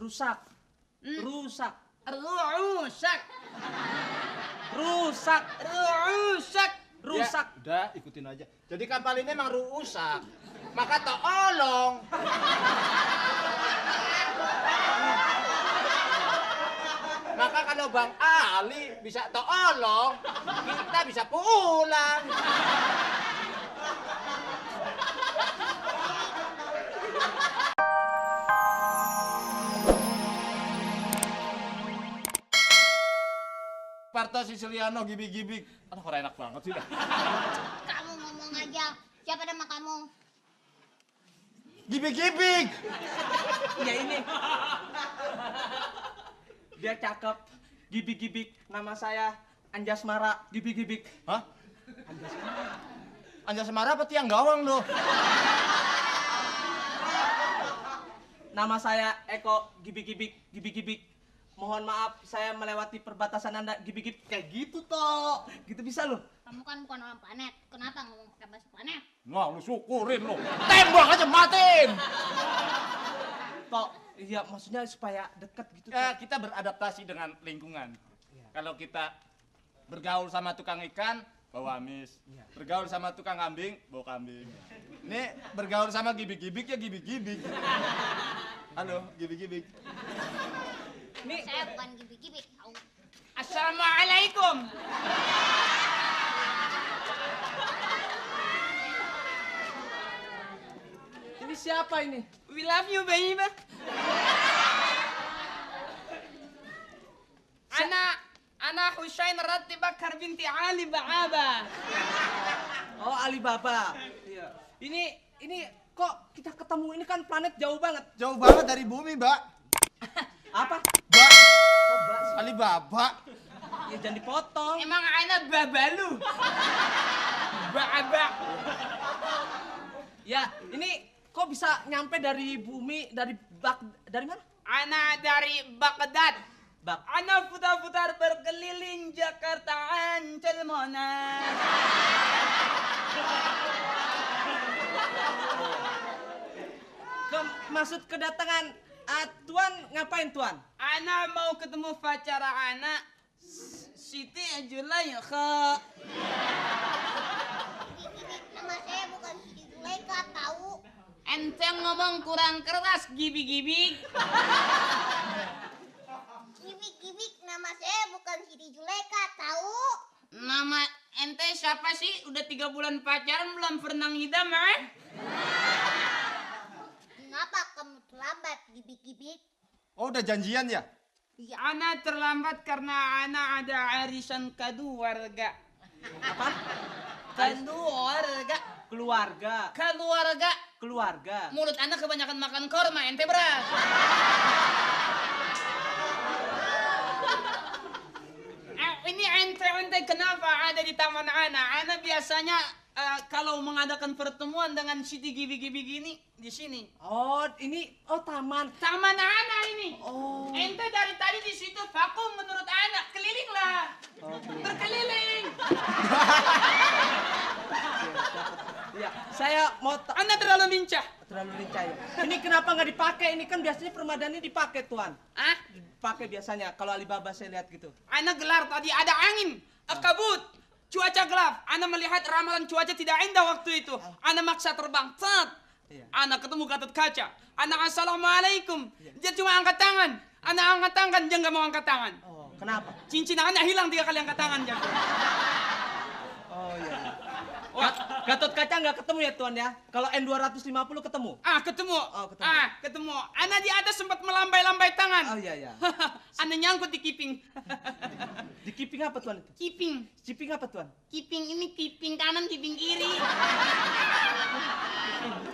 Rusak. Rusak. Rusak. Rusak. Rusak. Rusak. Ya, udah ikutin aja. Jadi kapal ini emang rusak. Maka tolong. Maka kalau Bang Ali bisa tolong, kita bisa pulang. Parto Siciliano gibik-gibik. Aduh, orang enak banget sih dah. Kamu ngomong aja. Siapa nama kamu? Gibik-gibik. Ya ini. Dia cakep. Gibik-gibik. Nama saya Anjasmara. Gibik-gibik. Hah? Anjasmara apa tiang gawang lo? Nama saya Eko. Gibik-gibik. Gibik-gibik. Mohon maaf, saya melewati perbatasan Anda. Gibik-gibik. Kayak gitu, toh. Gitu bisa loh. Kamu kan bukan orang planet. Kenapa ngomong pakai bahasa planet? Nah, lu syukurin lo. Tembak aja matiin. Toh, iya maksudnya supaya dekat gitu. Ya, kita beradaptasi dengan lingkungan. Kalau kita bergaul sama tukang ikan, bawa amis. Bergaul sama tukang kambing, bawa kambing. Nih, bergaul sama gibik-gibik ya gibik-gibik. Halo, gibik-gibik. Nih, Saya bukan gibik-gibik. Tahu. Assalamualaikum. ini siapa ini? We love you, baby. Ana Husain Rati Bakar binti Ali Ba'aba. Oh, Alibaba. Iya. Ini kok kita ketemu, ini kan planet jauh banget. Jauh banget dari bumi, Mbak. Apa? Mbak. Oh, Mbak. Alibaba. Ya jangan dipotong. Emang ana babalu. Ba'aba. Ya, ini kok bisa nyampe dari bumi, dari mana? Ana dari Baghdad. Bak. Ana putar-putar berkeliling Jakarta Ancol Monas. Maksud kedatangan Tuan ngapain Tuan? Ana mau ketemu pacara ana Siti Zulaikha. Gibik-gibik. Nama saya bukan Siti Zulaikha. Tahu. Ente ngomong kurang keras gibik-gibik. Gibik-gibik. Nama saya bukan Siti Zulaikha. Tahu. Nama ente siapa sih? Udah 3 bulan pacaran belum pernah ngidam, eh? Kenapa kamu terlambat, gibik-gibik? Oh, udah janjian ya? Ya, ana terlambat karena ana ada arisan keluarga. Apa? Keluarga. Keluarga. Keluarga. Keluarga. Mulut ana kebanyakan makan korma, ente beras. Ini ente kenapa ada di taman ana? Ana biasanya kalau mengadakan pertemuan dengan Siti Gibi-Gibi gini di sini. Oh, ini taman. Taman ana ini. Oh. Ente dari tadi di situ vakum menurut ana. Kelilinglah. Berkeliling. Ya, saya mau Ana terlalu lincah. terlalu lincah ya. Ini kenapa nggak dipakai? Ini kan biasanya permadani dipakai Tuan. Ah, Dipakai biasanya kalau Alibaba saya lihat gitu. ana gelar tadi ada angin, kabut, cuaca gelap. Ana melihat ramalan cuaca tidak indah waktu itu. Ana maksa terbang. Tet. Iya. Ana ketemu Gatot Kaca. Ana assalamualaikum. Dia cuma angkat tangan. Ana angkat tangan, dia nggak mau angkat tangan. Oh, kenapa? Cincin ana hilang 3 kali angkat tangan dia. Oh iya. Wah, Gatot Kaca nggak ketemu ya Tuan ya? Kalau N250 ketemu? ketemu. Oh, ketemu. Ketemu. Ana di atas sempat melambai-lambai tangan. Oh iya iya. Ana nyangkut di kiping. Di kiping apa Tuan itu? Kiping. Kiping apa Tuan? Kiping ini kiping kanan, kiping kiri.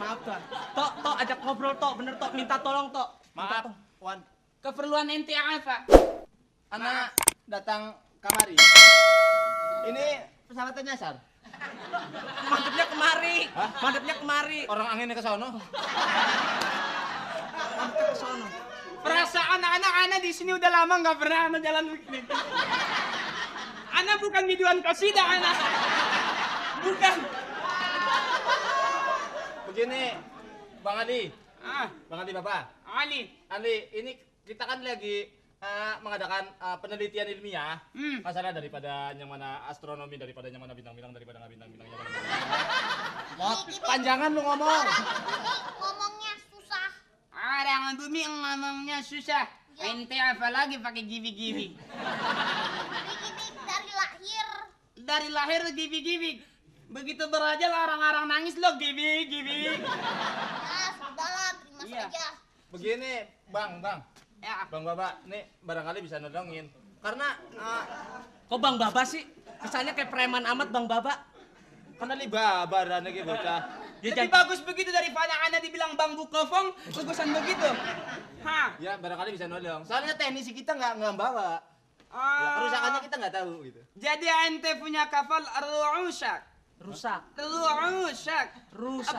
Maaf Tuan. Tok ajak ngobrol Tok, bener Tok, minta tolong Tok. Minta Maaf, tolong. Wan. Keperluan ente apa? Anak datang kamari. Ini pesawatnya nyasar. Madepnya kemari. Hah? Madepnya kemari. Orang anginnya ke sono. Madepnya ke sono. Perasaan anak-anak di sini udah lama nggak pernah anak jalan begini. Anak bukan biduan kosida anak. Bukan. Begini, Bang Adi. Ah, Bang Adi Bapak. Ali. Ali, ini kita kan lagi mengadakan penelitian ilmiah masalah daripada yang mana astronomi, daripada yang mana bintang-bintang, daripada nggak bintang-bintang, yang mana Mot, panjangan lu ngomong. Ngomongnya susah. Orang bumi ngomongnya susah. Ente apa lagi pakai gibi-gibi? Gibik-gibik dari lahir. Dari lahir gibi-gibi. Begitu beraja orang-orang nangis lo gibi-gibi. Nah, sudahlah, terima Iya. saja. Begini, Bang, Ya, Bang Baba, nih barangkali bisa nolongin. Karena Kok Bang Baba sih? Kesannya kayak preman amat Bang Baba. karena li babaran lagi bocah. Ya, lebih bagus begitu daripada Ana dibilang bambu kofong, bagusan begitu. Hah? Ya barangkali bisa nolong. Soalnya teknisi kita nggak bawa. Ya, Ah. kerusakannya kita nggak tahu gitu. Jadi ente punya kapal rusak. Rusak. Rusak.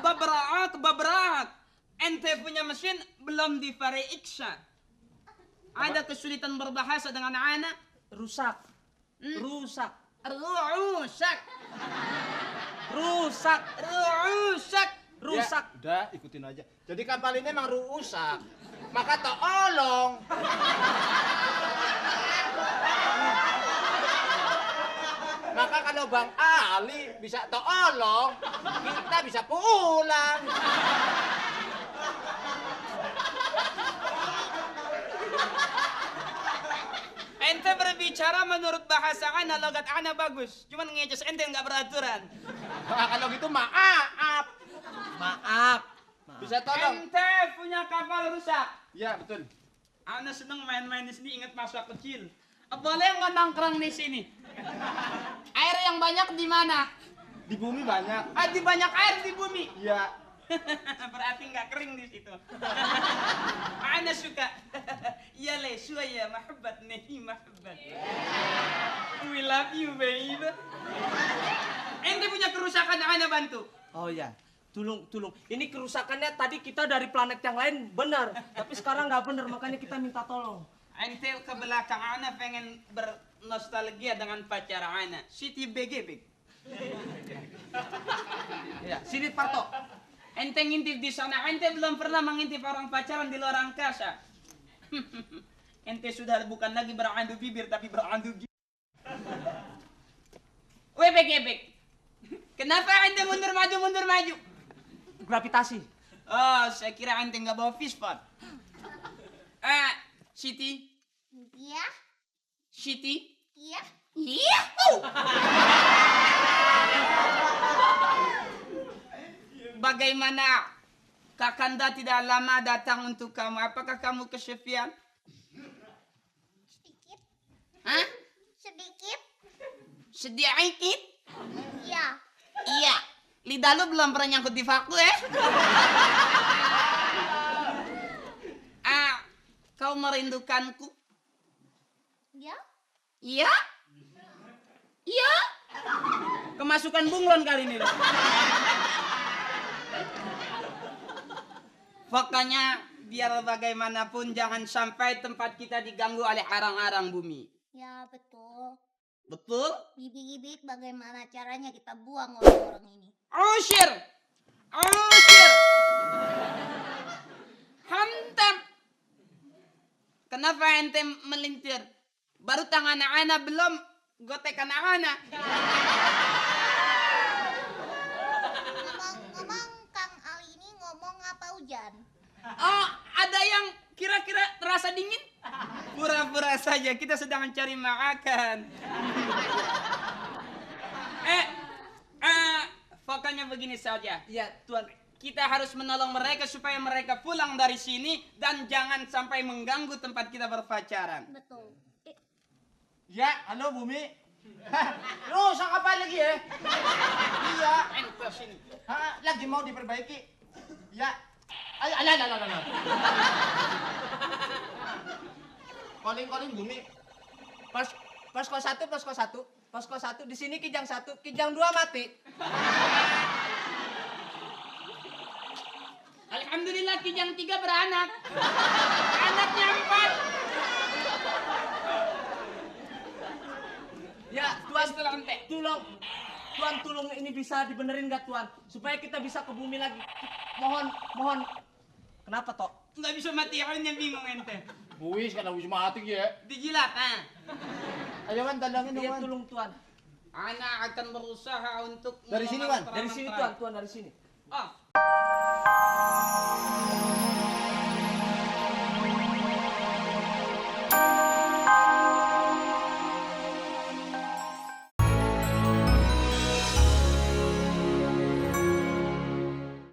Babrak. Ente punya mesin belum diperiksa. Ada kesulitan berbahasa dengan anak? Rusak. Rusak. Rusak. Rusak. Rusak. Ya, udah ikutin aja. Jadi kapal ini emang rusak. Maka tolong. Maka kalau Bang Ali bisa tolong, kita bisa pulang. Ente berbicara menurut bahasa ana, logat ana bagus. Cuman ngejes ente nggak beraturan. Nah, kalau gitu maaf. Maaf. Bisa tolong. Ente punya kapal rusak. Ya, betul. Ana seneng main-main di sini, ingat masa kecil. Boleh nggak nongkrong di sini? Air yang banyak di mana? Di bumi banyak. Di banyak air di bumi. Ya. Berarti nggak kering di situ. Ana suka. Ya le, suaya mahabbat nahi mahabbat. We love you, baby. Ente punya kerusakan, ana bantu. Oh ya. Tulung. Ini kerusakannya tadi kita dari planet yang lain benar, tapi sekarang nggak benar, makanya kita minta tolong. Ente ke belakang ana pengen bernostalgia dengan pacar ana. Siti Begebek. Ya, sini Parto. Ente ngintip di sana, ente belum pernah mengintip orang pacaran di luar angkasa. Ente sudah bukan lagi berandu bibir, tapi berandu gigi. Weh Begebek, kenapa ente mundur maju? Gravitasi. Oh, saya kira ente nggak bawa fishpot. Siti, Iya, Siti. iya. Iya. Bagaimana? Kakanda tidak lama datang untuk kamu. Apakah kamu kesepian? Sedikit, Hah? sedikit. Sedikit? Iya. Iya. Lidah lu belum pernah nyangkut di vaku ya? Kau merindukanku? Iya. Iya? Iya? Kemasukan bunglon kali ini loh. Pokoknya biar bagaimanapun jangan sampai tempat kita diganggu oleh arang-arang bumi. Ya, betul. Betul? Gibik-gibik bagaimana caranya kita buang orang-orang ini? Usir! Hantam! Kenapa ente melintir? Baru tangan anak belum gotekan anak. Ngomong-ngomong, Kang Ali ini ngomong apa hujan? Oh, ada yang kira-kira terasa dingin? Pura-pura saja, kita sedang mencari makan. Pokoknya begini saja. Ya, Tuan. Kita harus menolong mereka supaya mereka pulang dari sini dan jangan sampai mengganggu tempat kita berpacaran. Betul. Ya, halo Bumi. Rusak apa lagi ya? Iya. Ente sini. Lagi mau diperbaiki. Ya. Alah. Calling Bumi. Posko 1 di sini Kijang 1, Kijang 2 mati. Alhamdulillah Kijang 3 beranak. Anaknya 4. Ya, Tuan, Tolong. Tuan, ini bisa dibenerin nggak Tuan? Supaya kita bisa ke bumi lagi. Mohon. Kenapa Tok? Nggak bisa mati akhirnya bingung ente. Buis kan habis mati ya. Dijilat, ah. Ayo Wan tandangin dong Iya Wan. tolong Tuan. Ana akan berusaha untuk Dari sini, menolong Wan. Dari sini terang-terang. Tuan dari sini. Oh.